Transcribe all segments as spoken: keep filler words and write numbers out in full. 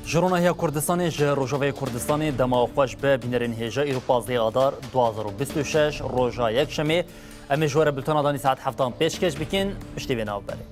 Ji Ronahiya Kurdistanê, ji Rojavayê Kurdistanê dema xweş be, bînerên hêja, îro pazdeh Adar du hazar û bîst û şeş, roja yekşemê. Em ê ji we re bultena danî saet heftan pêşkêş bikin. Piştî vê navberê.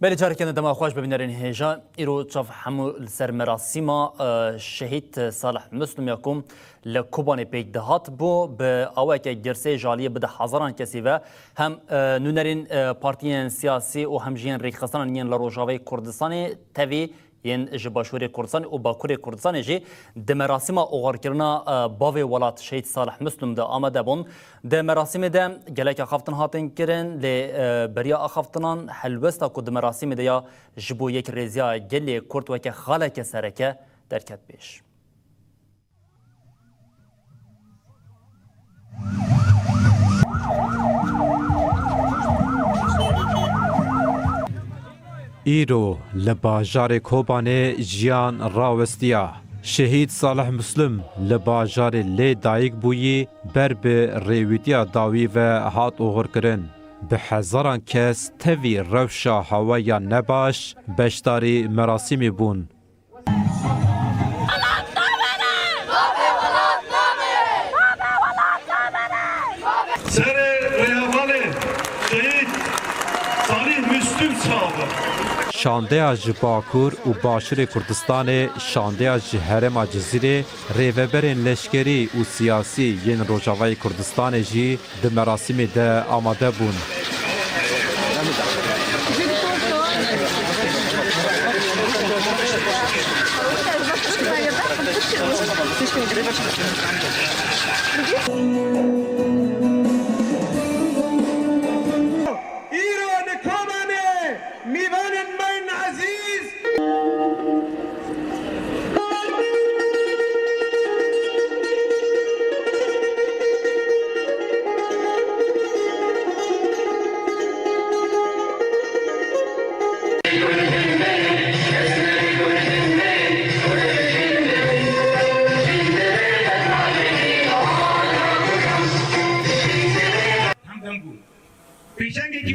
Belê, careke din dema xweş be, bînerên hêja. Îro çav hemû li ser merasîma, e, şehîd Salih Muslim ya ku li Kobanê pêk dihat bû. Bi aweke girsê ji aliyê bi deh hezaran kesî ve hem, e, nûnerên, e, partiyên siyasî û hem jî yên rêkxistanan yên li Rojavayê Kurdistanê tevî yên ji Başûrê Kurdistanê û Bakurê Kurdistanê jî di merasîma oxirkirina, e, bavê welat Şehîd Salih Muslim de amade bûn. Di merasîmê de gelek axaftin hatin kirin, lê, e, beriya axaftinan helwesta ku di merasîmê de ya ji bo yekrêziya gelê Kurd weke xaleke sereke derket pêş. Îro li bajarê Kobanê jiyan rawestiya. Şehîd Salih Muslim li bajarê lê dayik bûyî, ber bi rêwîtiya dawî ve hat oxirkirin. Bi hezaran kes tevî rewşa hewaya nebaş beşdarî merasîmê bûn. Serê rêhevalê Şehîd Salih Müslüm sabe. Şandeya ji Bakur û Başûrê Kurdistanê, şandeya ji herêma Cizîrê, rêveberên leşkerî û siyasî yên Rojavayê Kurdistanê jî di merasîmê de amade bûn. Îro li Kobanê mîvanên me yên ezîz.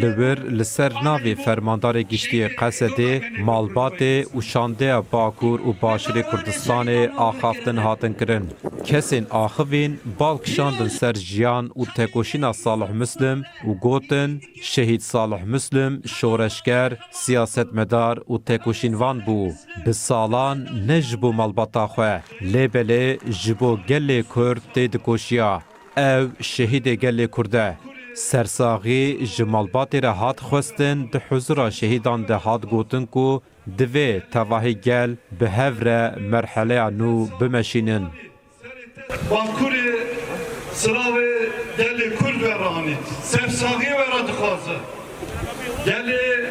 Li wir li ser navê Fermandarê Giştî yê Qesedê, malbatê û şandeya Bakur û Başûrê Kurdistanê axaftin hatin kirin. Kesên axivîn bal kişandin ser jiyan û tekoşîna Salih Muslim û gotin, Şehîd Salih Muslim şoreşger, siyasetmedar û tekoşînvan bû. Bi salan ne ji bo malbata xwe, lê belê ji bo gelê Kurd tê dikoşiya. Ew şehîdê gelê Kurd e. Sersaxî ji malbatê re hat xwestin, di huzura şehîdan de hat gotin ku divê tevahî gel bi hev re merheleya nû bimeşînin. Bakurê silavê gelê Kurd ve ranît. Sersaxiyê we re dixwaze. Gelê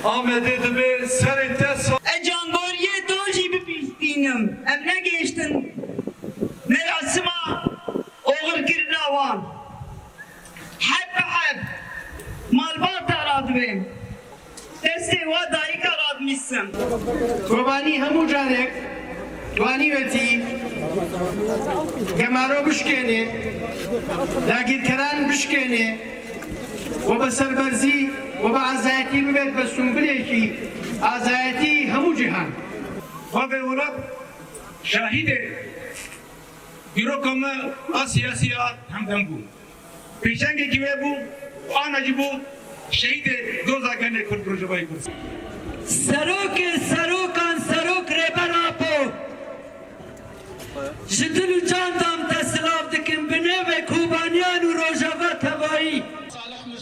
Amedê dibê serê te sa- Ez canboriyê to jî bibîstînim. Em negihiştin merasima oxirkirina wan. Heb bi heb malbata radibêm. Destê wa dayika radimîsim. Kobanî hemû carek wanî wetî gemaro bişkênê, dagîrkeran bişkênê û bi serberzî û bi azayetî bibêt bi sumbilekî azayetî hemû cîhan. Bavê welat şahidê dîroka me a siyasî a hemdem bû. Pêşengekî wê bû, ana jî bû şehîdê doza gelê Kurd, Rojavayê Kurd. Serokê serokan, Serok Rêber Apo, ji dil û can de em te silav dikin, bi nêvê Kobaniyan û Rojava tevayî.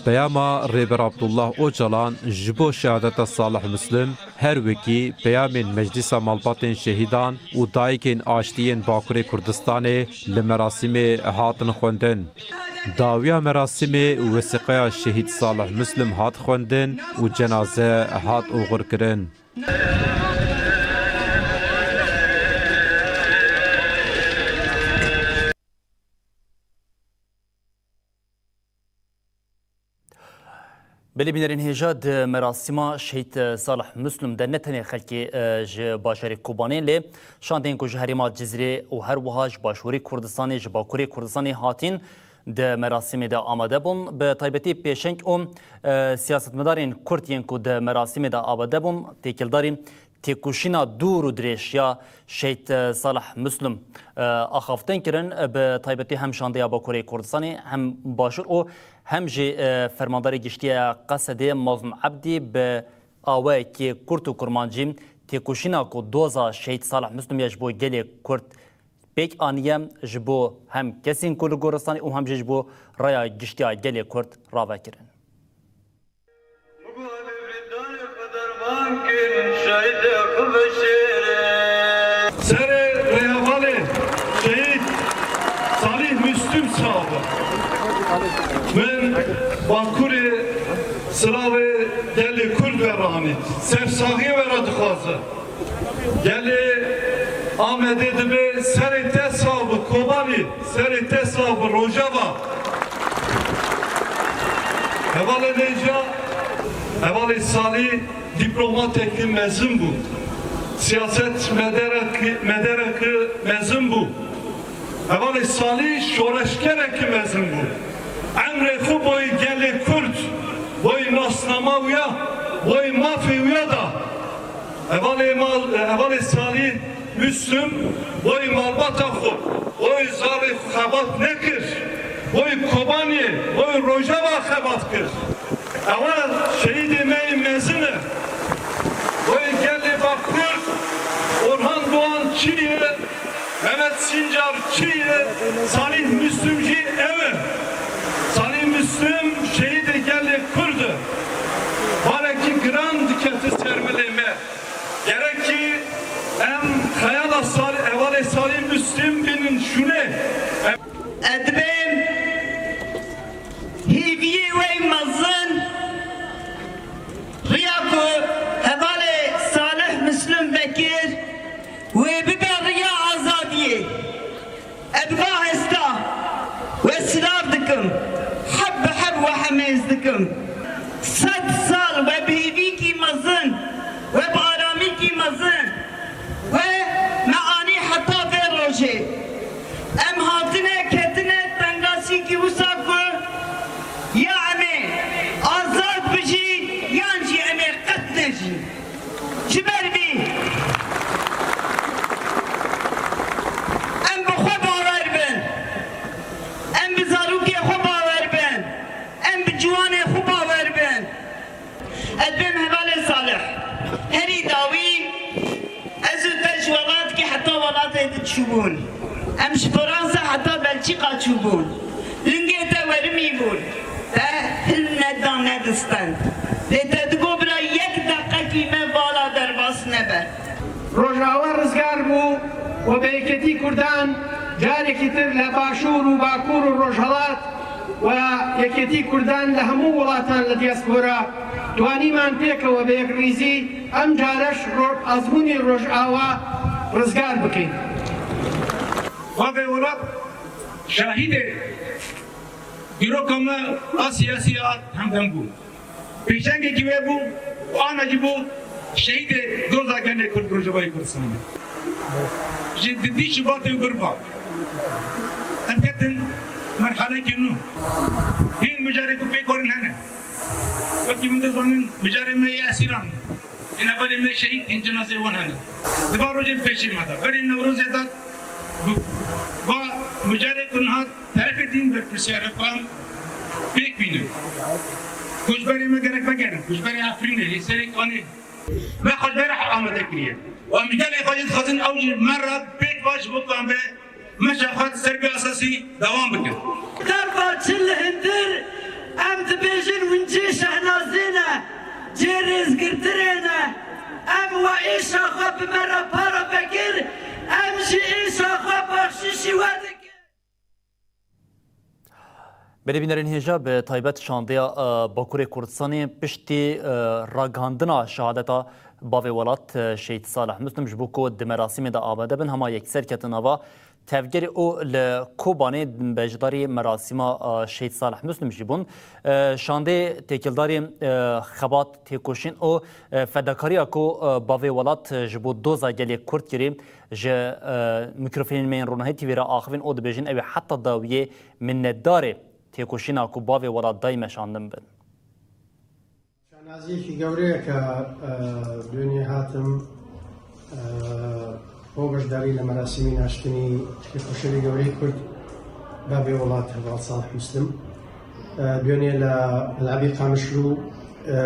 Peyama Rêber Abdullah Ocalan ji bo şehadeta Salih Muslim, her wekî peyamên Meclîsa Malbatên Şehîdan û Dayikên Aştiyên Bakurê Kurdistanê li merasîmê hatin xwendin. Dawiya merasîmê wesîqeya Şehîd Salih Muslim hat xwendin û cenaze hat oxirkirin. Belê bînerên hêja, di merasîma Şehîd, e, Salih Muslim de ne tenê xelkê, e, ji bajarê Kobanê, lê şandeyên ku ji herêma Cizîrê û her wiha ji başûrê Kurdistanê, ji bakurê Kurdistanê hatîn, di merasîmê de amade bûn. Bi taybetî pêşeng û, e, siyasetmedarên Kurd yên ku di merasîmê de amade bûn, têkildarî têkoşîna dûr û dirêj ya Şehîd, e, Salih Muslim, e, axaftin kirin. Bi taybetî hem şandeya Bakurê Kurdistanê, hem Başûr û hem jî, e, Fermandarê Giştî ya Qesedê Mazlûm Ebdî bi awayekî kurt û kurmancî têkoşîna ku doza Şehîd Salih Muslim ya ji bo gelê Kurd pêk aniye, ji bo hem kesên ku li goristanê û hem jî ji bo raya giştiya gelê Kurd rave kirin. Serê rêhevalê Şehîd Salih Müslüm saxbe. Min Bakurê silavê gelê Kurd ve ranît. Sersaxiyê we re dixwaze. Gelê Amedê dibe serê te sax bi Kobanî, serê te sax bi Rojava. Hevalê Neca, hevalê Salî dîplomatekî mezin bû. Siyaset mederekî, mederekî mezin bû. Hevalê Salî şoreşgerekî mezin bû. Emrê xwe boyî gelê Kurd, boyî nasnama wîya, boyî mafê wîya da. Hevalê mal, hevalê Salî Müslüm boyî malbata xwe, boyî zarê xwe xebat nekir, boyî Kobaniyê, boyî Rojava xebat kir. Ewa şehîdê me yê mezin e. Boyî gelê Bakur, Orhan Doğan çi ye, Mehmet Sincar çi ye, Salih Müslüm jî ew e. Salih Müslüm şehîdê gelê Kurd e. Barekî giran dikete ser milê me. Gerekî em xeyala Sal-, hevalê Salih Müslüm bînin şûnê. Em Ez dibêm hêviyê wê mezin, riya ku hevalê Salih Müslüm vekir, wê bibe riya azadiyê. Ez va hesta we silav dikim, heb bi heb we hemêz dikim. Sed sal we bi hêvîkî mezin, we bi aramîkî mezin, we me anî heta vê rojê. Em hatine ketine tengasîkî wisa ku ya em ê azad bijî yan jî em ê qet nejî. Ji ber vî em bi xwe bawer bin, em bi zarokê xwe bawer bin, em bi ciwanê xwe bawer bin. Ez bêm hevalê Salih. Herî dawî ez û te ji welatkî heta welatê din çûbûn. Em ji Fransa heta Belçîka çûbûn. Lingê te werimî bûn. Te hil neda nedistend. Lê te digot bira yek deqekî me vala derbas nebe. Rojava rizgar bû û bi yeketî Kurdan carekî tir li Başûr û Bakur û Rojhelat û yeketî Kurdan li hemû welatan li diaspora twanîman pêkeve bi yekrîzî em careş ro-, azmûnê Rojava rizgar bikin. Xwedê welat şahidê dîroka me a siyasî a hemdem bû. Pêşengekî wê bû û ana jî bû şehîdê doza gelê Kurd Rojavayê Kurdistanê. Ji didî Şubatê û bir va em ketin merhelekî nû. Hîn mijarê ku pêk werin hene. Wekî min dizanin mijarê me yê esîran. Hîn hevalê me şehîd, hîn cenazeyê wan hene. Di van rojên pêşî me de, berî Newrozê de, bi va mijarê ku niha terefê din berpirsiyar e, ku em pêk bînin. Koçberê me gerek vegerin. Koçberê Efrînê, lê serê Kanê. Me koçberê amade kiriye. Û em ji gelê xwe jî dixwazin ew jî me re pêk ve ji bo ku em vê meşa xwe di ser vê esasî dewam bikin. Derva çi li hundir em dibêjin hûn cê şehnazê ne, cê rêzgirtirê ne. Em we êşa xwe bi me re para vekir, em jî êşa xwe baxşîşî we dikin. Belê bînerên hêja, bi taybet şandeya, e, Bakurê Kurdistanê piştî, e, ragihandina şehadeta bavê welat, e, Şehîd Salih Muslim ji bo ku di merasîmê de amade bin, hema yekser ketin nava Tevgerê û li Kobanê beşdarî merasîma, e, Şehîd Salih Muslim jî bûn. E, şandê têkildarî, e, xebat, têkoşîn û, e, fedakariya ku, e, bavê welat ji bo doza gelê Kurd kirî ji, e, mîkrofonên me yên Ronahî T V re axivîn û dibêjin ew ê heta dawiyê minnetdarê têkoşîna ku bavê welat dayî me şandin bin. Şanaziyekî gewre ye ke, e, دوێنێ هاتم، e، بۆ بەشداری لە مەراسیمی ناشتنی تێکۆشەری گەورەی کورد بابێ وڵات هەڤاڵ ساڵح موسلم. E، دوێنێ لە مەلعەبی قامشلو، e،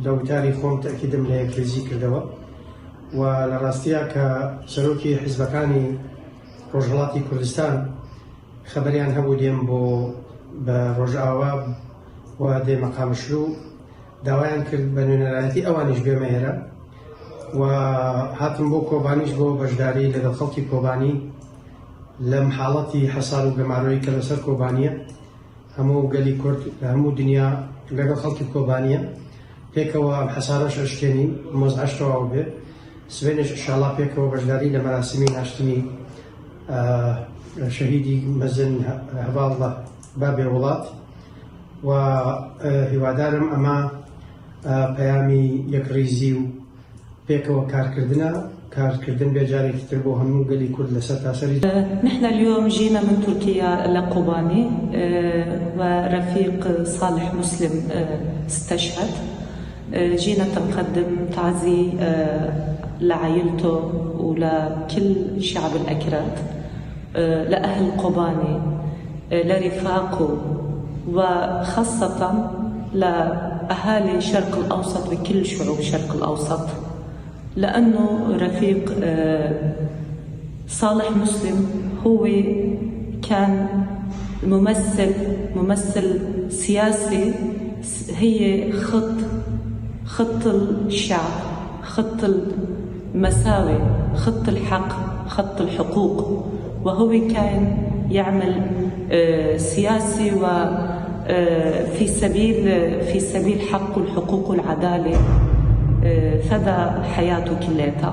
لە وتاری خۆم تەکیدم لە یەکرێزی کردەوە و لە ڕاستیە کە سەرۆکی حیزبەکانی ڕۆژهەڵاتی کوردستان خەبەریان هەبوو دێم بۆ بە ڕۆژئاوا و دێمە قامشلو، داوایان کرد بە نوێنەرایەتی ئەوانیش بێمە ئێرە و هاتم بۆ کۆبانیش بۆ بەشداری لەگەڵ خەڵکی کۆبانی لەم حاڵەتی حەسار و گەمارۆی کە لەسەر کۆبانیە. هەموو گەلی کورد لە هەموو دنیا لەگەڵ خەڵکی کۆبانیە. پێکەوە ئەم حەسارەش ئەشکێنین، مۆزعەش تەواو بێ. سبێنێش ئینشاڵڵا پێکەوە بەشداری لە مەراسیمی ناشتنی، ئە، شەهیدی مەزن هە-، هەڤاڵ بابێ وڵات و، ئە، هیوادارم ئەمە، ئە، پەیامی یەکڕیزی و پێکەوە کارکردنە، کارکردن بێ جارێکی تر بۆ هەموو گەلی کورد لە سەرتاسەری. نحن اليوم جينا من تركيا لقوباني، آه، ورفيق صالح مسلم، آه، استشهد. آه، جينا تنقدم تعزي، آه، لعائلته ولكل شعب الأكراد، آه، لأهل قوباني، آه، لرفاقه، وخاصة لأهالي شرق الأوسط وكل شعوب شرق الأوسط. لأنه رفيق، آه، صالح مسلم هو كان ممثل، ممثل سياسي، س-، هي خط، خط الشعب، خط المساوي، خط الحق، خط الحقوق. وهو كان يعمل، آه، سياسي و، آه، في سبيل، في سبيل حق والحقوق والعدالة، آه، فدى حياته كلياتها.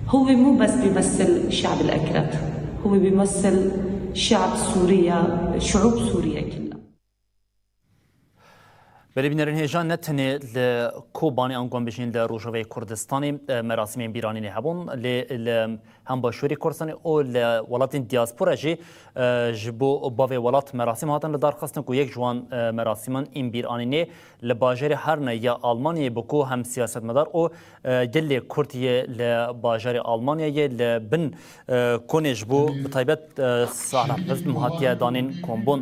هو مو بس بيمثل شعب الأكراد، هو بيمثل شعب سوريا، شعوب سوريا كلها. Belê bînerên hêja ne tenê li Kobanê ango em bêjin li Rojavayê Kurdistanê, e, merasîmên bîranînê hebûn, lê li hem başûrê Kurdistanê û li welatên diaspora jî, e, ji bo bavê welat merasîm hatin lidarxistin ku yek ji wan, e, merasîman ên bîranînê li bajarê Herne ya Almanyayê bû ku hem siyasetmedar û, e, gelê Kurd yê li bajarê Almanyayê li bin, e, konê ji bo bi taybet, e, Salih Muslim hatiye danîn kombûn.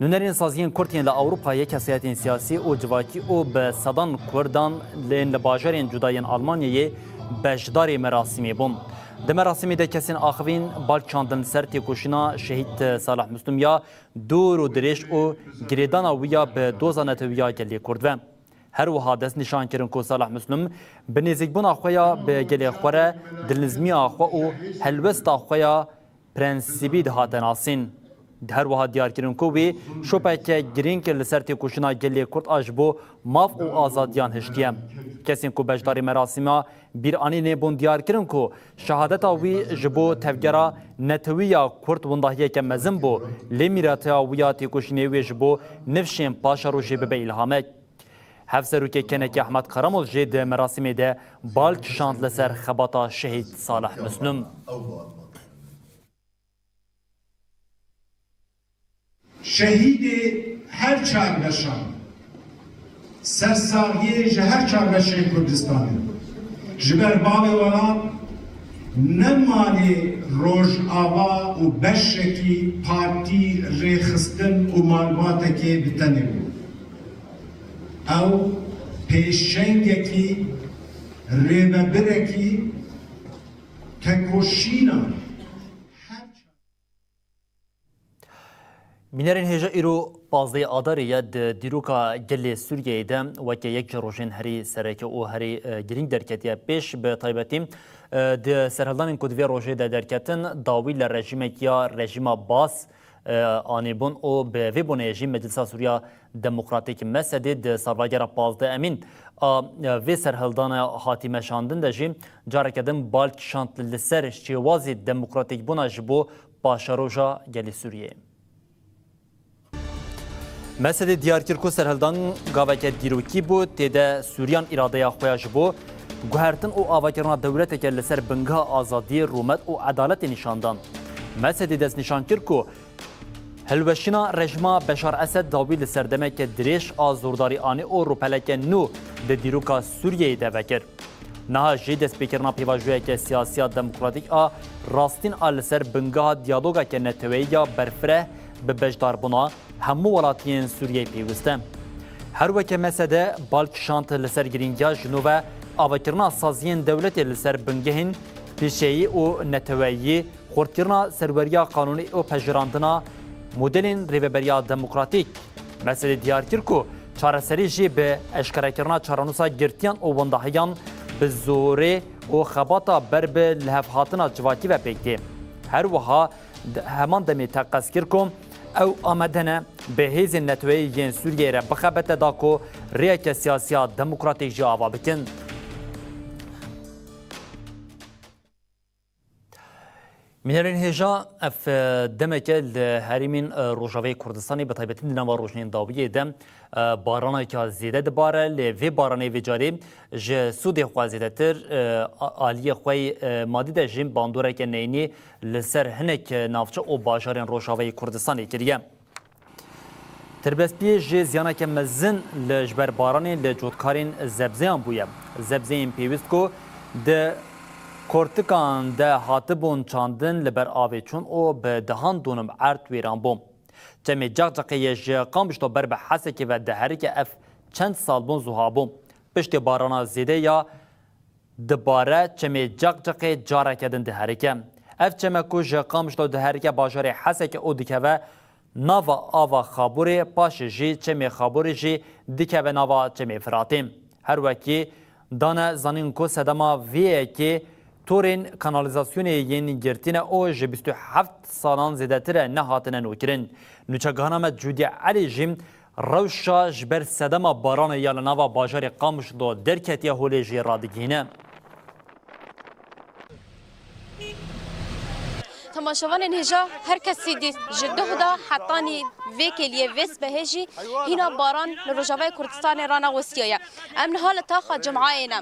Nûnerên saziyên Kurd yên li Ewropa yê kesayetên siyasî û civakî û bi sedan Kurdan lên li bajarên cuda yên Almanyayê beşdarê merasîmê bûn. Di merasîmê de kesên axivîn bal çandin ser têkoşîna şehîd Salih Muslim ya dûr û dirêj û girêdana wî ya bi doza netewî ya gelê Kurd ve. Her wiha destnîşan kirin ku Salih Muslim bi nêzîkbûna xwe ya bi gelê xwe re, dilnizmiya xwe û helwesta xwe ya prensîbî dihate nasîn. Her wiha diyar kirin ku wî şopeke girîng li ser têkoşîna gelê Kurd a ji bo maf û azadiyan hiştiye. Kesên ku beşdarî merasîma bîranînê bûn diyar kirin ku şehadeta wî ji bo tevgera netewî ya Kurd windahiyeke mezin bû, lê mîratiya wî ya têkoşînê wê ji bo nifşên paşerojê bibe îlhamek. Hevserokê kenekî Ehmed Karamol jî di merasîmê de bal kişand li ser xebata şehîd Salih Muslim. Şehîdê her çar beşan, sersaxiyê ji her çar beşên Kurdistanê. Ji ber bavê welat ne malê Rojava û beşekî partî, rêxistin û malbatekê bi tenê bû. Ew pêşengekî, rêvebirekî tekoşîna her çar. Bînerên hêja, îro pazdehê Adarê ye, di dîroka gelê Sûriyeyê de weke yek ji rojên herî sereke û herî, e, girîng derketiye pêş, bi taybetî, e, di serhildanên ku di vê rojê de derketin, dawî li rejîmekî ya rejîma Baas e, anîbûn û bi vê boneyê jî Meclisa Sûriya Demokratîk, MSD'ê, di salvegera pazdeh Emîn a, e, vê serhildana hatî meşandin de jî careke din bal kişand li ser şêwazê demokratîkbûna ji bo paşeroja gelê Sûriyeyê. MSD'ê diyar kir ku serhildan gaveke dîrokî bû, tê de Sûriyan îradeya xwe ya ji bo guhertin û avakirina dewleteke li ser bingeha azadiyê, rûmet û edaletê nîşan dan. MSD'ê destnîşan kir ku hilweşîna rejîma Beşar Esed dawî li serdemeke dirêj a zordarî anî û rûpeleke nû di dîroka Sûriyeyê de vekir. Niha jî destpêkirina pêvajoyeke siyasî ya demokratîk a rastîn a li ser bingeha diyalogeke neteweyî ya berfireh bi beşdarbûna hemû welatiyên Sûriyeyê pêwist e. Her weke MSD bal kişand li ser girîngiya ji nû ve avakirina saziyên dewletê li ser bingehên pêşeyî û neteweyî, xurtkirina serweriya qanûnî û pejirandina modelên rêveberiya demokratîk. MSD'ê diyar kir ku çareserî jî bi eşkerekirina çarenûsa girtiyan û windahiyan bi zorê û xebata ber bi lihevhatina civakî ve pêk tê. Her wiha di heman demê teqez kir ku ew amade ne bi hêzên neteweyî yên Sûriyeyê re bixebite da ku rêyeke siyasî ya demokratîk jî ava bikin. Mînerên hêja, ev, e, demeke li herêmên, e, Rojavayê Kurdistanê, bi taybetî di nava rojên dawiyê de, e, baraneke zêde dibare, lê vê baranê vê carê ji sûdê xwe zêdetir, e, a-, aliyê xwe yê, e, madî de jî bandoreke neyînî li ser hinek navçe û bajarên Rojavayê Kurdistanê kiriye. Tirbespiyê jî ziyaneke mezin li ji ber baranê li cotkarên zebzeyan bûye. Zebzeyên pêwîst ku di kortikan de hatibûn çandin li ber avê çûn û bi dehan donim erd wêran bû. Çemê Caqcaqê yê ji Qamişlo ber bi Hesekê ve diherike, ev çend sal bûn zuha bû. Piştê barana zêde ya dibare, çemê Caqcaqê careke din diherike. Ev çeme ku ji Qamişlo diherike bajarê Hesekê û dikeve nava ava Xaburê, paşê jî çemê Xaburê jî dikeve nava çemê Firatê. Her wekî dane zanîn ku sedema vê yekê torên kanalîzasyonê yên girtî ne û ji bîst û heft salan zêdetir e nehatine nûkirin. Nûçegihana me Cûdî Elî jî rewşa ji ber sedema baranê ya li nava bajarê Qamişlo derketiye holê jê radigihîne. Temaşevanên hêja, her kesî dî ji duh da hetanî vê kêliyê, vê sibehê jî hîna baran li Rojavayê Kurdistanê rana westiyaye. Em niha li taxa Cumhayê ne.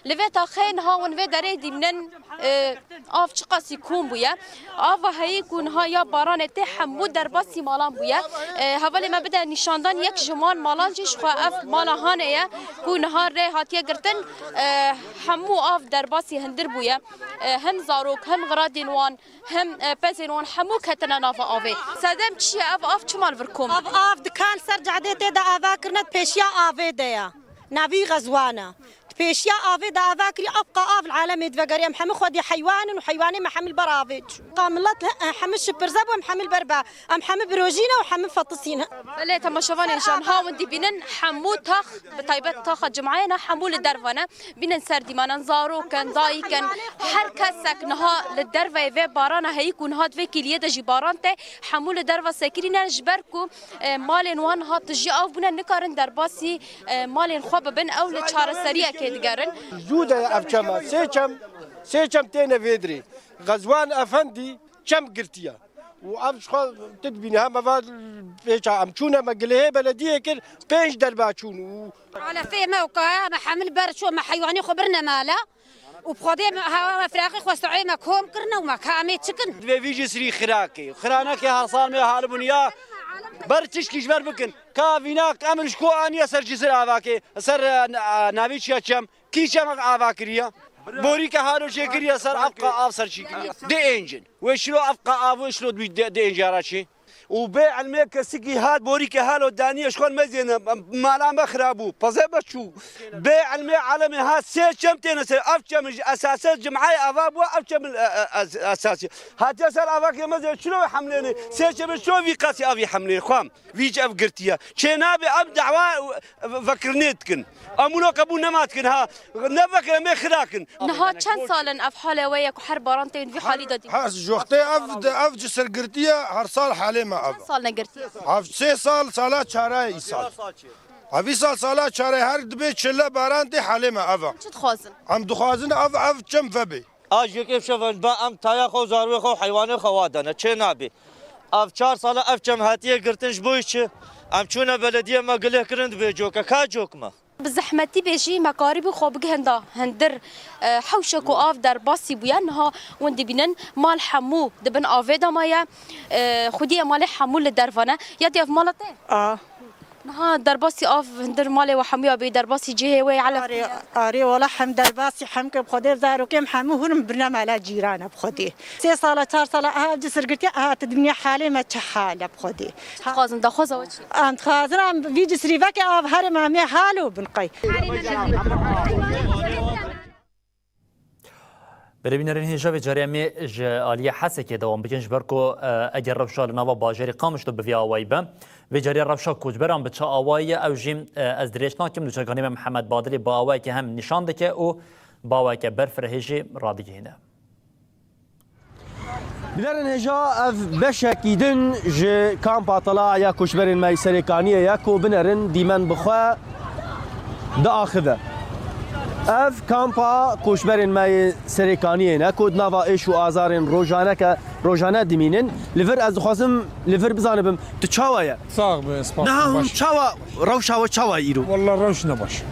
Li vê taxê niha hûn vê derê dîmnin, e, av çiqasî kom bûye. Ava heyî ku niha ya baranê tê hemû derbasî malan bûye. E, hevalê me bide nîşandan, yek ji wan malan jî ji xwe ev mala hanê ye ku niha rê hatiye girtin. E, hemû av derbasî hundir bûye. E, hem zarok, hem xiradên wan, hem, e, pezên wan hemû ketine nava avê. Sedem çi ye? Ev av çima li vir kom? Ev av dikan ser cadê tê de ava kirine, di pêşiya avê de ye. Navî Xezwan e. Di pêşiya avê de ava kirî, evqa av li alemê divegerî. Em hemû xwedî heywan in û heywanê me hemû li ber avê çû. Qa milet he-, hemû şipirze bû, em hemû li ber be. Em hemû birojî ne û hemû fetisî ne. Belê, temaşevanên hêja, niha hûn dibînin hemû tax, bi taybet taxa Cumhayê ne, hemû li derve ne. Bînin ser dîmanan, zarok in, dayik in, her kesek niha li derveyê vê barana heyî ku niha di vê kêliyê de jî baran tê, hemû li derve sekirî ne, ji ber ku, e, malên wan niha tijî av bûne, nikarin derbasî, e, malên xwe bibin, ew li çareseriyekê digerin. Zû de ye ev çem e. Sê çem, sê çem têne vê dirê. Xezwan Efendî çem girtiye. Û ev ji xwe tu dibînî, heme va pêça em çûne, me gilehê belediyê kir, pênc derba çûn û Alefê me û kaya me hemil ber çû, me heywanê xwe birine mala. Û bi Xwedê me hewa me firaqî xwe, soyê me kom kirine û me ka em ê çi kin? Divê vî cî sirî xirakê. Xiranekê her sal me halibûn ya ber tişkî ji ber bikin. Ka vînak em ji ku aniye ser cîsir avakê, ser, e, navî çiya çem. Kî çemek ava kiriye? Borîke halo çêkiriye ser evqa av ser çî kiriye. Diêncin. Wê şilo evqa av, wê şilo dû diênca ra çê. Û bê ilmê kesikî hat borîke halo daniye ji xwe mezêne, mala me xirabû. Pezê me çû. Bê ilmê alemê hat sê çem têne ser. Ev çem ji esasê cimhayê ava bû, ev çem, e, e, es-, esasî. Hatiye ser avakê mezê çilo hemlêne. Sê çem çilo vî qasî avî hemlêne. Xwam. Vî cî ev girtiye. Çê nabe ev dawa vekirinê dikin. Em wilo qebûl nema dikin ha. Ne vekire me xira kin. Niha çend sal in ev hale we ye ku her baran tên vî halî de dî? Her joxtê ev, ev ci ser girtiye, her sal halê Me ev. Çend sal negirtiye? Ev sê sal, sala çare îsal. Ev îsal sala çare, her dibê çile baran tê halê me ev. Çi dixwazin? Em dixwazin ev, ev çem vebe. A jêkê şeven ba em taya xwe, zarwê xwe, heywanê xwe wa dene. Çê nabî. Ev çar sala ev çem hatiye girtin, ji bo çi? Em çûne belediye, me gilê kirin dibê coke. Ka cok me? Bi zehmetî bêjî me karîbû xwe bigihin da hundir, e, hewşe ku av derbasî bûye, niha hûn dibînin mal hemû di bin avê de maye. E, xwediyê malê hemû li derva ne. Ya dê ev mala te? A. Niha derbasî av hundir malê we hemûya bê, derbasî cihê wê elef Arê, bûye. Arê, wala hem derbasî hem ke bi Xwedê zarokêm hemû hûn birine mala cîrana bi Xwedê. Sê sala, çar sala, aha, cisir girtiye, aha, tu dibînî halê me çi hal e bi Xwedê. Çi dixwazin, daxwaza we çi? Em dixwazin, em vî cisrî veke av herim em ê hal û bin qey. Belê bînerên hêja vê carê em ê ji aliyê Hesekê dewam bikin, ji ber ku, e, eger rewşa li nava bajarê Qamişlo bi vî awayî be, vê carê rewşa koçberan bi çi awayî ye, ew jî, e, ez dirêj nakim, nûçekanê me Mihemed Badilê bi awayekî hem nîşan dike û bi awayeke berfirehê jî radigihîne. Binerin hêja, ev beşekî din ji kampa tala ya koçberên me yî Serêkaniyê ye ku binerin dîmen bi xwe diaxive. Ev kampa koçberên me yê Serêkaniyê ne ku di nava êş û azarên rojaneke, rojane dimînin. Li vir ez dixwazim li vir bizanibim, tu çawa ye? Sax be, spas. Niha hûn çawa Rewşa we çawa ye îro? Wallah rewş ne baş.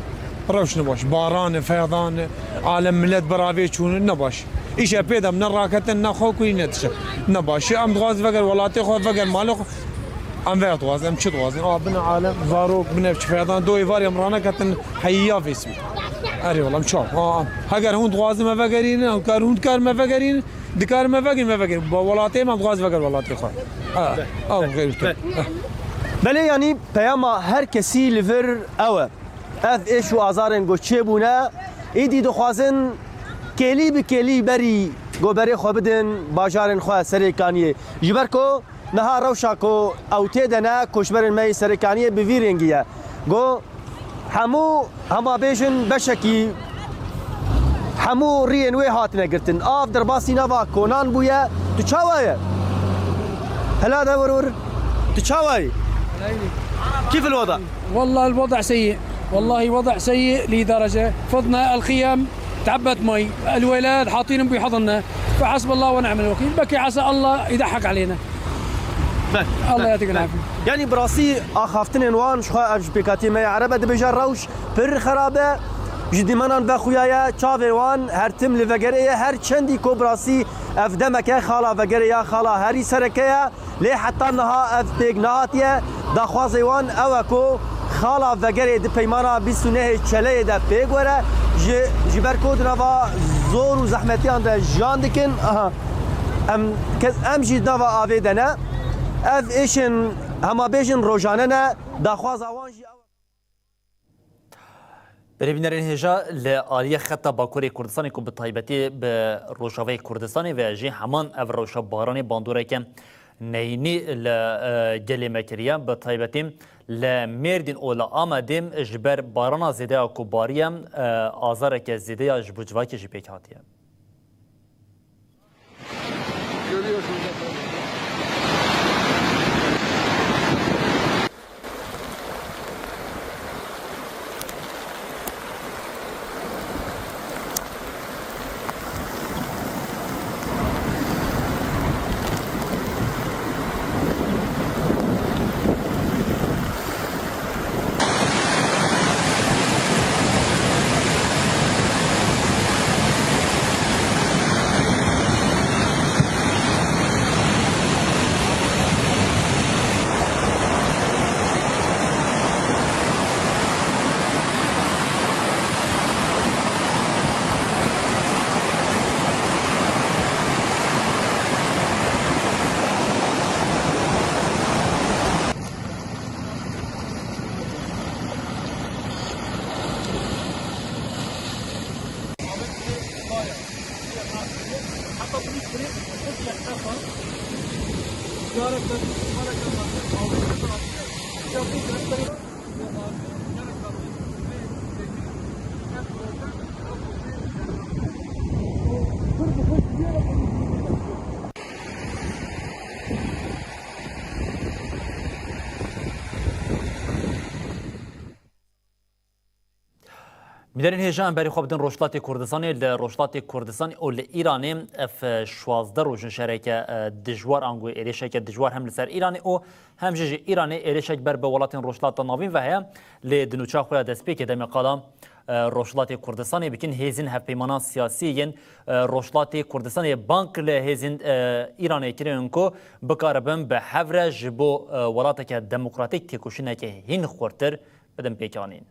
Rewş ne baş. Baran e, fedan e. Alem milet beravê çûn, ne baş. Îşe pê de ne raketin, ne xwe kurî, ne tişe. Ne baş. Em dixwaz veger welatê xwe, veger malê xwe. Em vê dixwaz, em çi dixwazin? A bine alem, zarok, bine çi fedan, doyê varê em raneketin heyiya vêsmî. Erê wala em çawa. Ha, ha. Heger hûn dixwazin me vegerînin, heger hûn dikarin me vegerînin, Dikar me vegir, me vegir. Ba welatê me dixwaz veger welatê xwe. Ha, ew xeyr te. Belê, yanî peyama her kesî li vir ew e. Ev êş û azarên ku çêbûne, êdî dixwazin kêlî bi kêlî berî goberê xwe bidin bajarên xwe Serêkaniyê. Ji ber ku niha rewşa ku ew tê de ne, koçberên me yê Serêkaniyê bi vî rengî ye. Ku Hemû, hema bêjin beşekî hemû riyên wê hatine girtin. Av derbasî nava konan bûye. Tu çawa ye? Hela de wir wir. Tu çawa ye? كيف الوضع؟ والله الوضع سيء، والله وضع سيء لدرجة فضنا الخيم تعبت مي، الولاد حاطينهم بحضننا، فحسب الله ونعم الوكيل، بكي عسى الله يضحك علينا. Be. Allah yatî guna. Yanî bi rastî axaftinên wan ji xwe ev ji pêkhatiyê me yê Ereb e dibêje rewş pir xerab e. Ji dîmenan vexuya ye, çavê wan her tim li vegerê ye, her çendî ku bi rastî ev demeke xala vegerê ya, xala herî sereke ye. Lê heta niha ev pêk nehatiye. Daxwazê wan ew e ku xala vegerê di peymana bîst û nehê Çeleyê de pêk were. Ji, ji ber ku di nava zor û zehmetiyan de jiyan dikin. Aha. Em, kes, em jî di nava avê de ne. Ev êşên hema bêjin rojane ne. Daxwaza wan jî ew e. Belê bînerên hêja, li aliyê xeta Bakurê Kurdistanê ku bi taybetî bi Rojavayê Kurdistanê ve jî heman ev rewşa baranê bandoreke neyînî li, e, gelê me kiriye. Bi taybetî li Mêrdîn û li Amedê ji ber barana zêde ya ku bariye, e, azareke zêde ya ji bo civakê jî pêk hatiye. Bînerên hêja, em berî xwe bidin Rojhilatê Kurdistanê. Li Rojhilatê Kurdistanê û li Îranê ev şwazdeh roj in şereke, e, dijwar, ango êrişeke dijwar hem li ser Îranê û hem jî ji Îranê êrişek ber bi welatên Rojhilata Navîn ve heye. Lê di nûça xwe ya destpêkê de em ê qala, e, Rojhilatê Kurdistanê bikin. Hêzên hevpeymanan siyasî yên, e, Rojhilatê Kurdistanê bang li hêzên, e, Îranê kirin ku bikaribin bi hev re ji bo, e, welateke demokratîk têkoşîneke hîn xurtir bidin pêkanîn.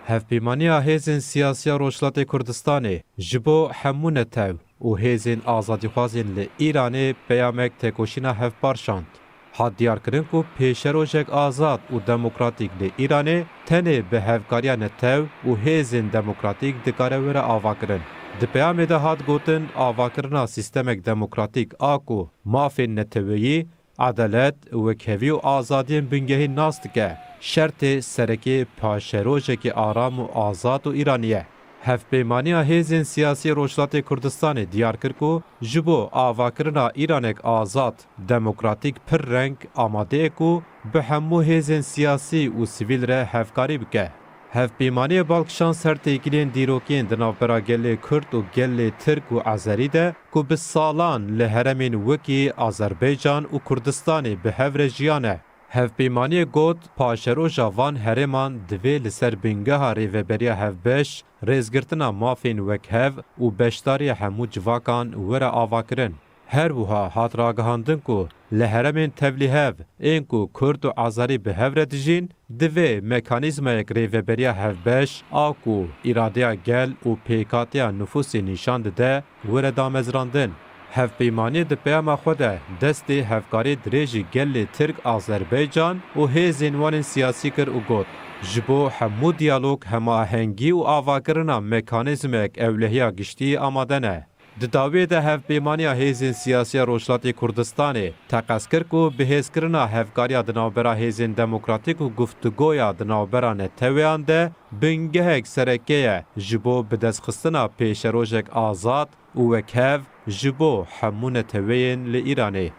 Hevpeymaniya hêzên siyasî ya Rojhilatê Kurdistanê ji bo hemû netew û hêzên azadîxwazên li Îranê peyamek têkoşîna hevpar şand. Hat diyarkirin ku pêşerojek azad û demokratîk li Îranê tenê bi hevkariya netew û hêzên demokratîk dikare were avakirin. Di peyamê de hat gotin, avakirina sîstemek demokratîk a ku mafên neteweyî, edalet, wekhevî û azadiyên bingehîn nas dike, şertê serekê paşerojekê aram û azad û Îranî ye. Hevpeymaniya hêzên siyasî Rojhilatê Kurdistanê diyar kir ku ji bo avakirina Îranek azad, demokratîk, pir reng amade ye ku bi hemû hêzên siyasî û sivîl re hevkarî bike. Hevpeymaniyê bal kişand ser têkiliyên dîrokî yên di navbera gelê Kurd û gelê Tirk û Azerî de ku bi salan li heremên wekî Azerbaycan û Kurdistanê bi hev re jiyane. Hevpeymaniyê got, paşeroja van herêman divê li ser bingeha rêveberiya hevbeş, rêzgirtina mafên wekhev û beşdariya hemû civakan were avakirin. Her wiha hat ragihandin ku li heremên tevlîhev ên ku Kurd û Azerî bi hev re dijîn, divê mekanîzmayek rêveberiya hevbeş a ku îradeya gel û pêkhatiya nifûsê nîşan dide, were damezrandin. Hevpeymaniyê di peyama xwe de destê hevkarê dirêjî gelê Tirk Azerbaycan û hêzên wan ên siyasî kir û got, ji bo hemû diyalog, hemahengî û avakirina mekanîzmek ewlehiya giştî amade ne. Di dawiyê de Hevpeymaniya Hêzên Siyasî ya Rojhilatê Kurdistanê teqez kir ku bihêzkirina hevkariya di navbera hêzên demokratîk û guftûgoya di navbera neteweyan de bingehek sereke ye ji bo bidestxistina pêşerojek azad û wekhev ji bo hemû neteweyên li Îranê.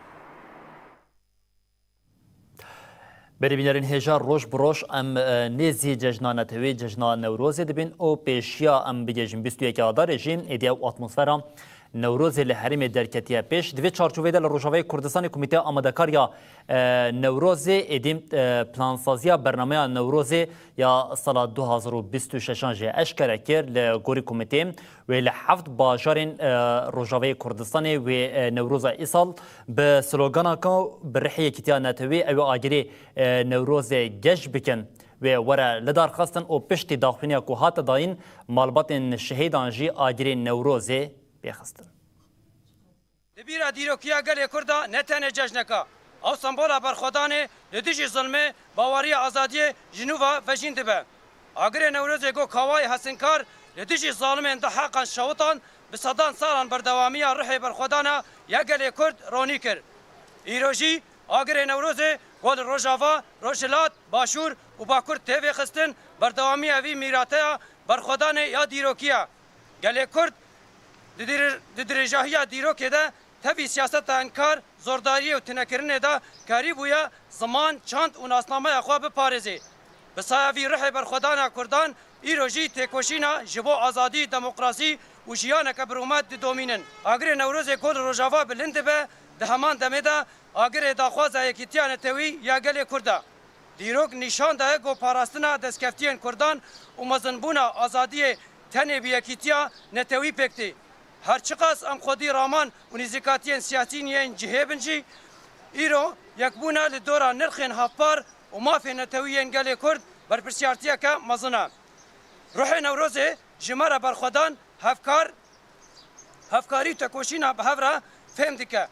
Berê bînerên hêja, roj bi roj em, e, nêzî cejna netewî, cejna Newrozê dibin û pêşiya em bigihîjin bîst û yekê Adarê jî êdî ew atmosfera Newrozê li herêmê derketiye pêş. Di vê çarçoveyê de li Rojavayê Kurdistanê Komîteya Amadekar ya, e, Newrozê êdî, e, plansaziya bernameya Newrozê ya sala du hazar û bîst û şeşan jî eşkere kir. Li gorî komîteyê wê li heft bajarên, e, Rojavayê Kurdistanê wê, e, Newroza îsal bi slogana ku bi rihê yekîtiya netewî ew ê agirê, e, Newrozê geş bikin wê were lidarxistin û piştî daxuyaniya ku hate dayîn malbatên şehîdan jî agirê Newrozê pêxistin. Di bîra dîrokiya gelê Kurd de ne tenê cejnek e, ew sembola berxwedanê li dijî zilmê, baweriya azadiyê ji nû ve vejîn dibe. Agirê Newrozê ku kawayê hesinkar li dijî zalimên di heqan şewitan, bi sedan salan berdewamiya ruhê berxwedana ya gelê Kurd ronî kir. Îro jî agirê Newrozê ku li Rojava, Rojhilat, Başûr û Bakur tê vêxistin, berdewamiya vî mîrateya berxwedanê ya dîrokî ye. Gelê Kurd di dir-, di dirêjahiya dîrokê de tevî siyaseta enkar, zordariyê û tunekirinê de karîbûye ziman, çand û nasnameya xwe biparêzê. Bi saya vî ruhê berxwedana Kurdan îro jî têkoşîna ji bo azadî, demokrasî û jiyaneke birûmet didomînin. Agirê Newrozê ku li Rojava bilind dibe, di heman demê de agirê daxwaza yekîtiya netewî ya gelê Kurd e. Dîrok nîşan daye ku parastina destkeftiyên Kurdan û mezinbûna azadiyê tenê bi yekîtiya netewî pêk tê. Her çiqas em xwedî raman û nîzîkatiyên siyasî yên cihê bin jî, îro yekbûna li dora nirxên hevpar û mafên netewî yên gelê Kurd berpirsiyartiyeke mezin e. Ruhê Newrozê ji me re berxwedan, hevkar, hevkarî û tekoşîna bi hev re fêm dike.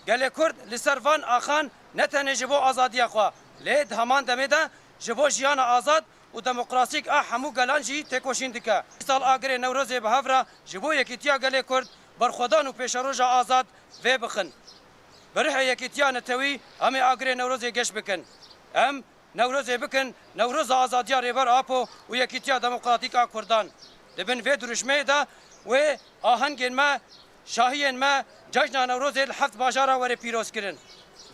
Gelê Kurd li ser van axan ne tenê ji bo azadiya xwe, lê di heman demê de ji bo jiyana azad û demokrasîk a hemû gelan jî têkoşîn dike. Îsal agirê Newrozê bi hev re ji bo yekîtiya gelê Kurd, berxwedan û pêşeroja azad vê bixin. Bi rihê yekîtiya netewî em ê agirê Newrozê geş bikin. Em Newrozê bikin Newroza azadiya Rêber Apo û yekîtiya demokratîk a Kurdan. Di bin vê dirûşmeyê de wê ahengên me, şahiyên me cejna Newrozê li heft bajara were pîrozkirin.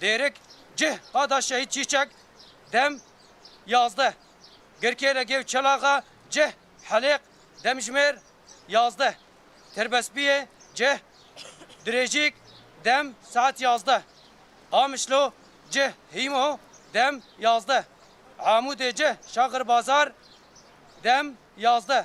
Dêrik Cih, Qada Şehîd Çîçek, dem yazdeh. Girkê Legê û Çelaxa, cih, Helêq, demjimêr yazdeh. Tirbespiyê, cih, Dirêjîk, dem saet yazdeh. Qamişlo, cih, Hîmo, dem yazdeh. Amûdê, cih, Şaxir Bazar, dem yazdeh.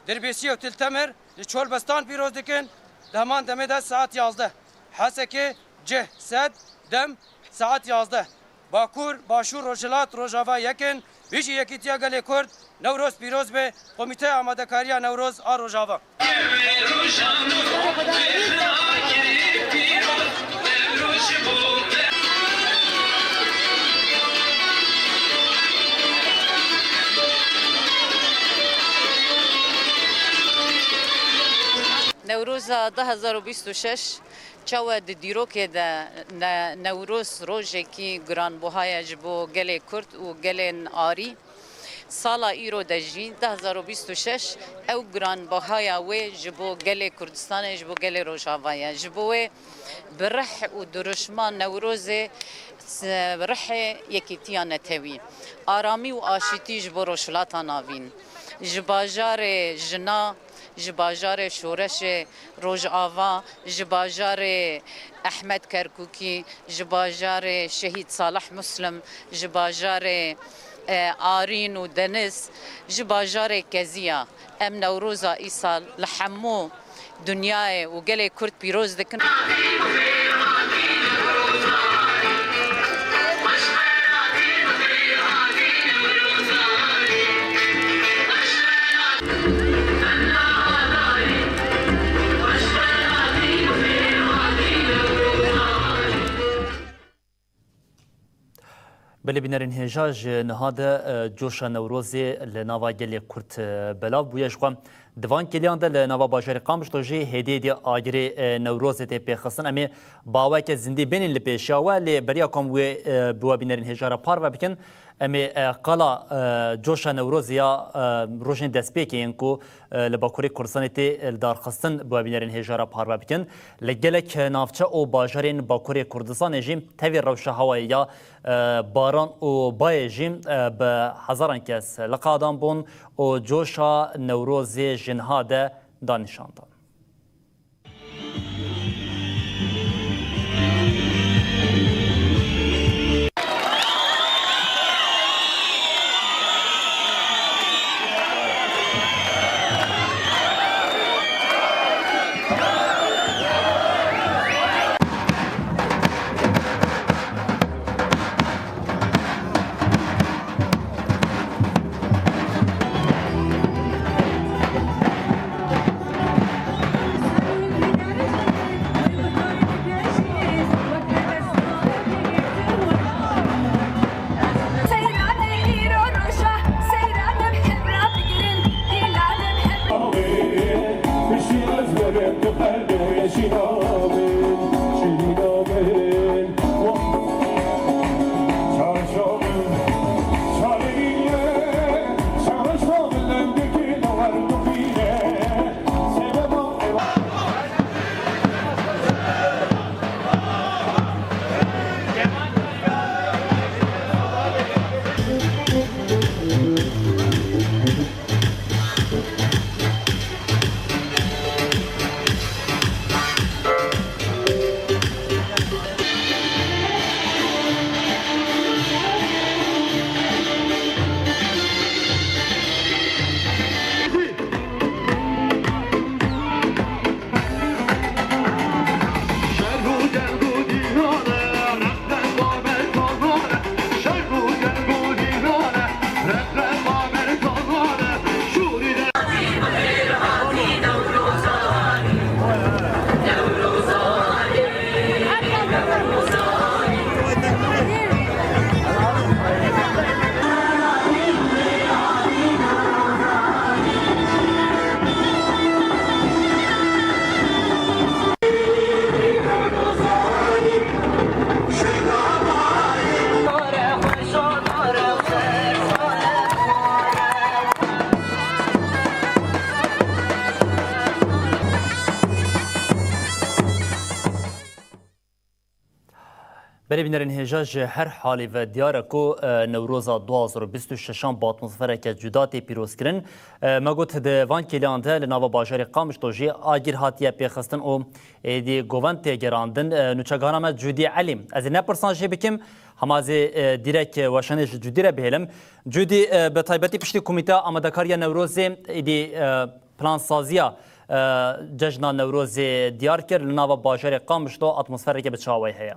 Dirbêsiyê û Til Temir li Çolbestan pîroz dikin, di heman demê de saet yazdeh. Hesekê, cih, Sed, dem saet yazdeh. Bakur, Başûr, Rojhilat, Rojava yek in. Wî jî Yekîtiya Gelê Kurd, Newroz pîroz be, Komîteya Amadekariya Newroz a Rojava. Newroza du hezar û bîst û şeş çawa di dîrokê de ne-, Newroz rojekî giranbuha ye ji bo gelê Kurd û gelên arî. Sala îro de jî, du hezar û bîst û şeş, ew giranbahaya wê ji bo gelê Kurdistanê, ji bo gelê Rojava ye. Ji bo wê bi rih û dirûşma Newrozê, s-, rihê yekîtiya netewî, aramî û aşîtî ji bo Rojhilata Navîn, ji bajarê jina, ji bajarê şoreşê Rojava, ji bajarê Ehmed Kerkûkî, ji bajarê Şehîd Salih Muslim, ji bajarê, e, Arîn û Deniz, ji bajarê Keziya. Em Newroza îsal li hemû dinyayê û gelê Kurd pîroz dikin. Belê bînerên hêja, ji niha de, e, coşa Newrozê li nava gelê Kurd, e, belav bûye. Ji xwe di van kêliyan de li nava bajarê Qamişlo jî hêdî hêdî agirê, e, Newrozê tê pêxistin. Em ê bi aweke zindî bênîn li pêşiya we, lê beriya ku em wê, e, bi we bînerên hêja re parve bikin, em ê, e, qala, e, coşa Newrozê ya, e, rojên destpêkê yên ku e, li Bakurê Kurdistanê tê, e, lidarxistin, bi we bînerên hêja re parve bikin. Li gelek navçe û bajarên Bakurê Kurdistanê jî tevî rewşa hewayê ya, e, baran û bayê jî, e, bi hezaran kes li qadan bûn û coşa Newrozê ji niha de da nîşandan. Belê bînerên hêja, ji her halî ve diyar e ku, e, Newroza du hazar û bîst û şeşan bi atmosfereke cuda tê pîrozkirin. E, me got di van kêliyan de li nava bajarê Qamişlo jî agir hatiye pêxistin û êdî govend tê gerandin. E, nûçegihana me Cûdî Elî. Ez ê ne pirsan jê bikim, hema ez ê, e, dîrek, e, weşanê ji Cûdî re bihêlim. Cûdî, e, bi taybetî piştî Komîteya Amadekariya Newrozê êdî, e, plansaziya, e, cejna Newrozê diyar kir. Li nava bajarê Qamişlo atmosfereke bi çi awayî heye?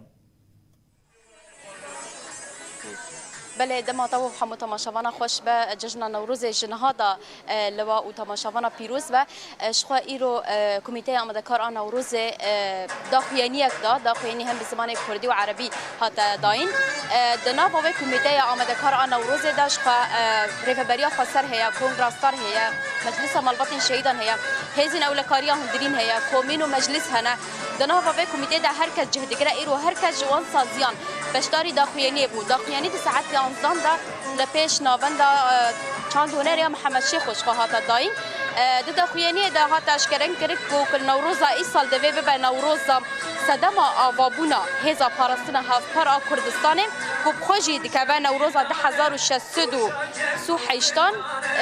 Belê, dema te û hemû temaşevana xweş be. Cejna Newrozê ji niha de, e, li we û temaşevana pîroz be. E, ji xwe îro, e, Komîteya Amadekar a Newrozê, e, daxuyaniyek da, daxuyanî hem bi zimanê kurdî û erebî hate dayîn. E, di nava vê Komîteya Amadekar a Newrozê de ji xwe, e, rêveberiya xweser heye, kongra star heye, Meclisa Malbatên Şehîdan heye, hêzên ewlekariya hundirîn heye, komîn û meclis hene. Di nava vê komîtê de her kes cih digire, îro her kes ji wan saziyan beşdarî daxuyaniyê bû. Daxuyanî di saet yanzdan de li pêş navenda, e, çand hunerê ya Mihemed Şêxo ji xwe hate dayîn. E, di daxuyaniyê de hate eşkerin kirin ku, ku Newroza îsal divê bibe Newroza sedema avabûna hêza parastina hevpar a Kurdistanê, ku bi xwe jî dikeve Newroza du hezar û şeş sed û sî û heştan,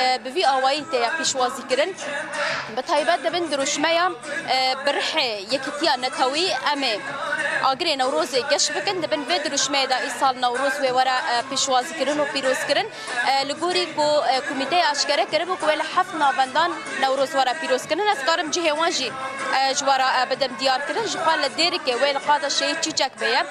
e, bi vî awayî tê ya pêşwazîkirin. Bi taybet di bin dirûşmeya, e, bi rihê yekîtiya netewî em ê agirê Newrozê geş bikin. Di bin vê dirûşmeyê de îsal Newroz wê were, e, pêşwazîkirin û pîrozkirin. E, li gorî ku, e, komîteyê aşkere kiribû ku wê li heft navendan Newroz were pîrozkirin. Ez karim cihê wan jî, e, ji we re, e, bidim diyar kirin. Ji xwe li Dêrikê wê li qada Şehîd Çîçek bêye.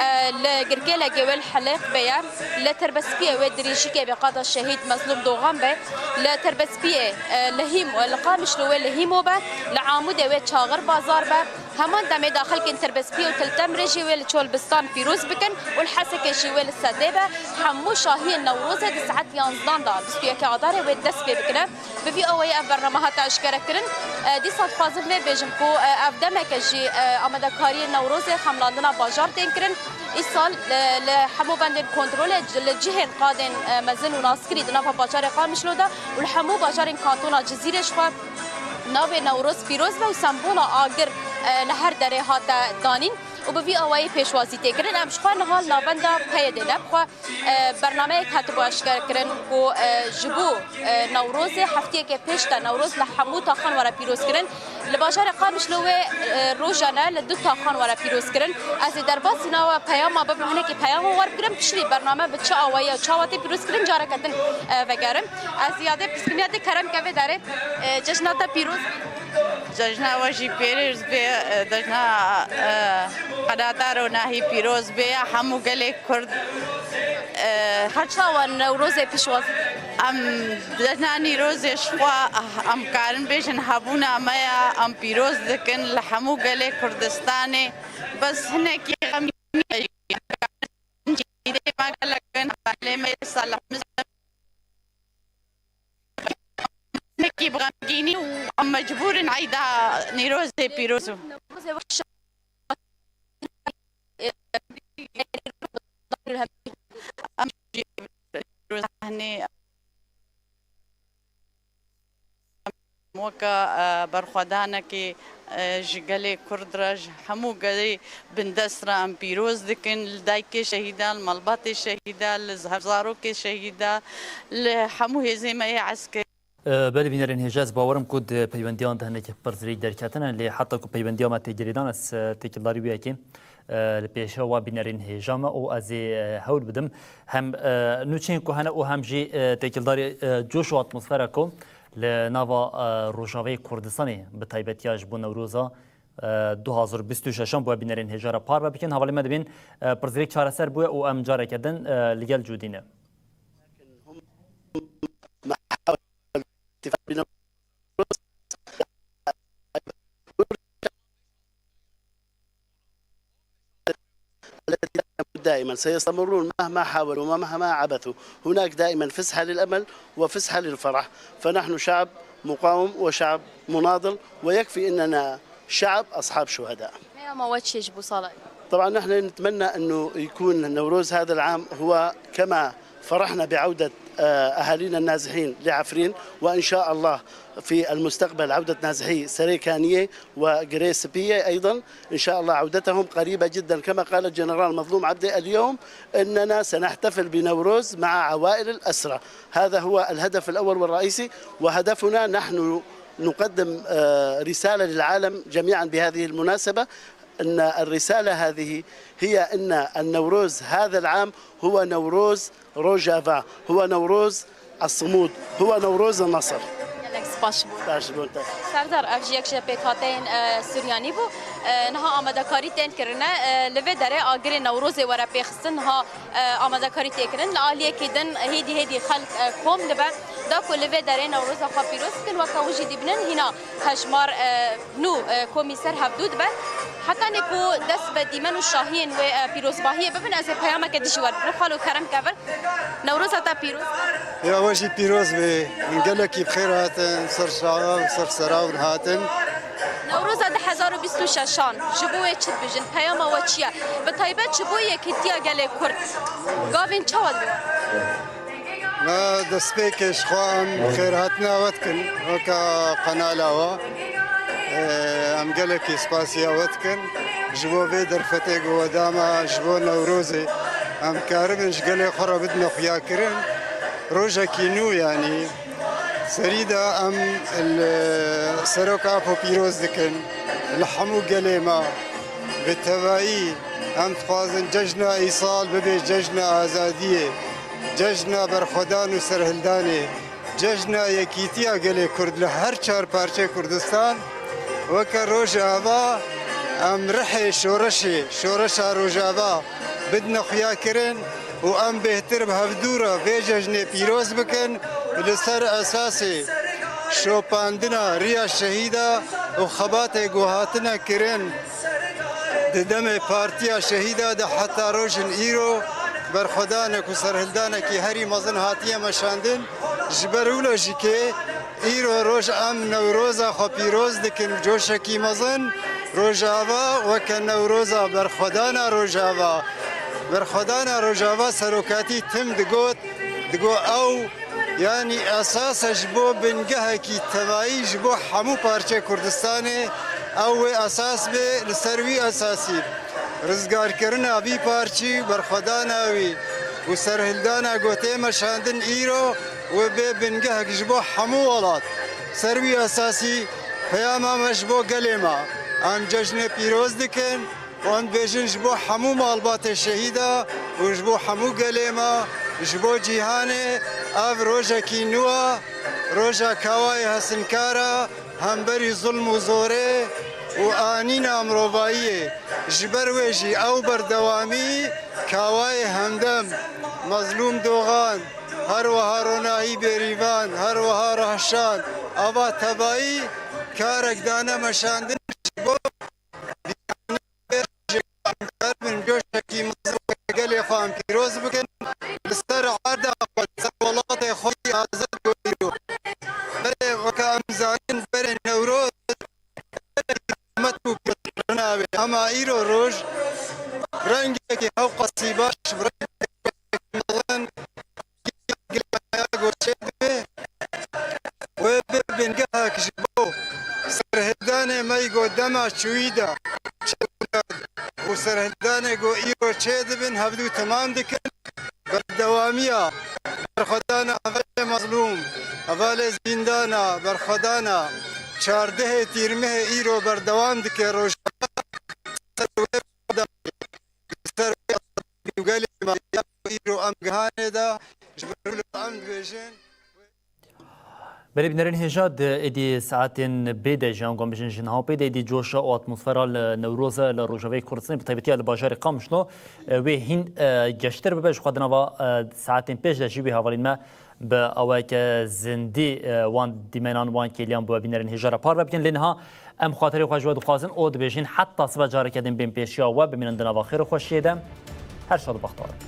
E, li Girkêlekê wê li Helêq bêye. Li Tirbespiyê wê dirêjikê bê qada Şehîd Mezlûm Dogan be. Li Tirbespiyê, e, li Hîm-, li Qamişlo wê li Hîmo be. Li Amûdê wê Çaxir Bazar be. Heman demê de xelkên Tirbespiyê û Til Temrê jî wê li Çolbistan pîroz bikin û li Hesekê jî wê li Sedê be. Hemû şahiyên Newrozê di saet yanzdan de, bîst û yekê Adarê wê dest pê bikine. Bi vî awayî ev bername hate eşkerekirin. E, dîsa dixwazim vê bêjim ku, e, ev demeke jî, e, amadekariyên Newrozê xemlandina bajar tên kirin. Îsal, e, li hemû bendên kontrolê, li cihên qadên, e, mezin û naskirî di nava bajarê Qamişlo de û li hemû bajarên kantona Cizîrê ji xwe navê Newroz pîroz be û sembola agir, e, li her derê hate danîn û bi vî awayî pêşwazî tê kirin. Em ji xwe niha li navenda P Y D'ê ne bi xwe, e, bernameyek hatibû eşkerekirin ku, e, ji bo, e, Newrozê, heftiyeke pêş de Newroz li hemû taxan were pîrozkirin. Li bajarê Qamişlo wê, e, rojane li du taxan were pîrozkirin. Ez ê derbasî nava peyama bibim, hinekî peyama wer bigirim, piştî bername bi çi awayî ya çawa tê pîrozkirin, careke din, e, vegerim. Ez ziyade piskimiya dê kerem ke vê derê, e, cejna te pîroz. Cejna we jî pîroz bê, e, cejna, e, qenatar û nahî pîroz bê ya hemû gelê Kurd. E, Her çawa Newrozê pişwaz? Em cejna Nîrozê ji xwe, ah, em karin bêjin hebûna me ya, em pîroz dikin li hemû gelê Kurdistanê. Bes hinekî xemgînî ye. Cîdê me gelek in, hevalê me yê Salih Mizin. Hinekî bi xemgînî û em mecbûr in eyda Nîrozê pîroz û Em jî sahnê weke, e, berxwedanekê, e, ji gelê Kurd re, ji hemû gelê bindest re em pîroz dikin, li dayikê şehîda, li malbatê şehîda, li zar-, zarokê şehîda, li hemû hêzê me yê eskerî. E, belê bînerên hêja, ez bawerim ku di peywendiyan de hinek pirsgirêk derketine, lê heta ku peywendiya me tê girêdan, ez, e, têkildarî wê yekê, e, li pêşiya we bînerên hêja me û ez ê, e, hewl bidim hem, e, nûçeyên ku hene û hem jî, e, têkildarî, e, coş û atmosfera ku li nava, e, Rojavayê Kurdistanê bi taybetiya ji bo Newroza, e, du hazar bîst û şeşan bi we bînerên hêja re parve bikin. Hevalê me dibên, e, pirsgirêk çareser bûye û em careke din, e, li gel Cûdî ne. الاتي دائما سيستمرون مهما حاولوا ومهما عبثوا. هناك دائما فسحة للأمل وفسحة للفرح. فنحن شعب مقاوم وشعب مناضل، ويكفي أننا شعب أصحاب شهداء. Peyama we çi ye ji bo sala? طبعا نحن نتمنى أنه يكون نوروز هذا العام هو كما فرحنا بعودة، آه، أهالينا النازحين لعفرين، وإن شاء الله في المستقبل عودة نازحي سريكانية وقريسبية أيضًا، إن شاء الله عودتهم قريبة جدًا. كما قال الجنرال مظلوم عبدي اليوم، إننا سنحتفل بنوروز مع عوائل الأسرى. هذا هو الهدف الأول والرئيسي، وهدفنا نحن نقدم، آه، رسالة للعالم جميعًا بهذه المناسبة، أن الرسالة هذه هي أن النوروز هذا العام هو نوروز روجافا، هو نوروز الصمود، هو نوروز النصر. Gelek spas ji bo. Baş ji bo te. Serdar, ev jî yek ji pêkhateyên, e, Suryanî bû. E, niha amadekarî tên kirine, e, li vê derê agirê Newrozê were pêxistin. Niha, e, amadekarî tê kirin. Li aliyekî din hêdî hêdî xelk, e, kom dibe. Da ku li vê derê Newroza xwe pîroz bikin, weke hûn jî dibînin hîna hejmar, e, nû, e, komî ser hevdû dibe. Hetanî ku dest bi dîmen û şahiyên wê, e, pîrozbahiyê bibin, ez ê peyameke dijî we bibrim. Xalo kerem kevir. Newroza te pîroz be. Ya we jî pîroz be. Hûn gelekî bi xêr hatin, ser şawa û ser sera hûn hatin. Newroza du hezar û bîst û şeşan ji bo wê çi dibêjin? Peyama we çi ye? Bi taybet ji bo yekîtiya gelê Kurd. Gavên çawa dibin? Me destpêkê ji xwe em xêrhatina we dikin, weke qenala we. Em gelekî spasiya we dikin. Ji bo vê derfetê ku we da me, ji bo Newrozê, em karibin ji gelê xwe re bidine xuyakirin. Rojekî nû, yanî serî de em li Serok Apo pîroz dikin, li hemû gelê me. Bi tevayî em dixwazin cejna îsal bibe cejna azadiyê, cejna berxwedan û serhildanê, cejna yekîtiya gelê Kurd li her çar parçeyê Kurdistan. Weke Rojava em rihê şoreşê, şoreşa Rojava bidine xuyakirin û em bêhtir bi hevdû re vê cejnê pîroz bikin, li ser esasê şopandina riya şehîda û xebatê ku hatine kirin di demê partiya şehîda de heta rojin îro, berxwedanek û serhildanekî herî mezin hatiye meşandin. Ji ber wilo jî ke îro roj em Newroza xwe pîroz dikin bi coşekî mezin. Rojava weke Newroza berxwedana Rojava. Berxwedana Rojava serokatî tim digot, digot ew, yanî esas e ji bo bingehekî tevayî ji bo hemû parçeyê Kurdistanê, ew wê esas be, li ser wî esasî rizgarkirina vî parçî, berxwedana wî û serhildana ku tê meşandin îro wê bê bingehek ji bo hemû welat. Ser wî esasî peyama me ji bo gelê me. Em cejnê pîroz dikin û em dibêjin ji bo hemû malbatê şehîda û ji bo hemû gelê me, ji bo cîhanê ev rojekî nû e, roja kawayê hesinkar e, hemberî zulm û zorê û anîna mirovayiyê. Ji ber wê jî ew berdewamî kawayê Hemdem, Mezlûm Doxan, her wiha Ronahî Bêrîvan, her wiha Rehşan, ava tevayî karek dane meşandin ji bo bin coşekî mezin gelê xwe em pîroz bikin. Li ser erda xwe, li ser welatê xwe yî azad gorî. Berê weke em zanin berê Newroz, hikûmet û pêşkirina wê. Ema îro roj rengekî hewqasî baş, rengekî mezin, goşê dibe. Wê bê bingehek ji bo serhildanê me yî go dema çûyî de çêbûne û serhildanê go îro çêdibin hevdû temam dikin. Berdewamiya berxwedana hevalê mezlûm, hevalê zîndana, berxwedana çardehê Tîrmehê îro berdewam dike. Rojava ser wê, ser wê gelê me ya îro em gihanê de ji ber wilo em dibêjin. Belê bînerên hêja, di êdî saetên bê de jî, ango em bijin ji niha pê de êdî coşa û atmosfera li Newroz e li Rojavayê Kurdistanê, bi taybetiya li bajarê Qamişlo, e, wê hîn, e, geştir bibe. Ji xwe di nava, e, saetên pêş de jî wê hevalên me bi awayeke zindî, e, wan dîmenan, wan kêliyan bi we bînerên hêja re parve bikin. Lê niha em xatirê xwe ji we dixwazin û dibêjin heta sibe careke din bên pêşiya we, bimînin di nava xêr û xweşiyê de. Her şad û bextewar bin.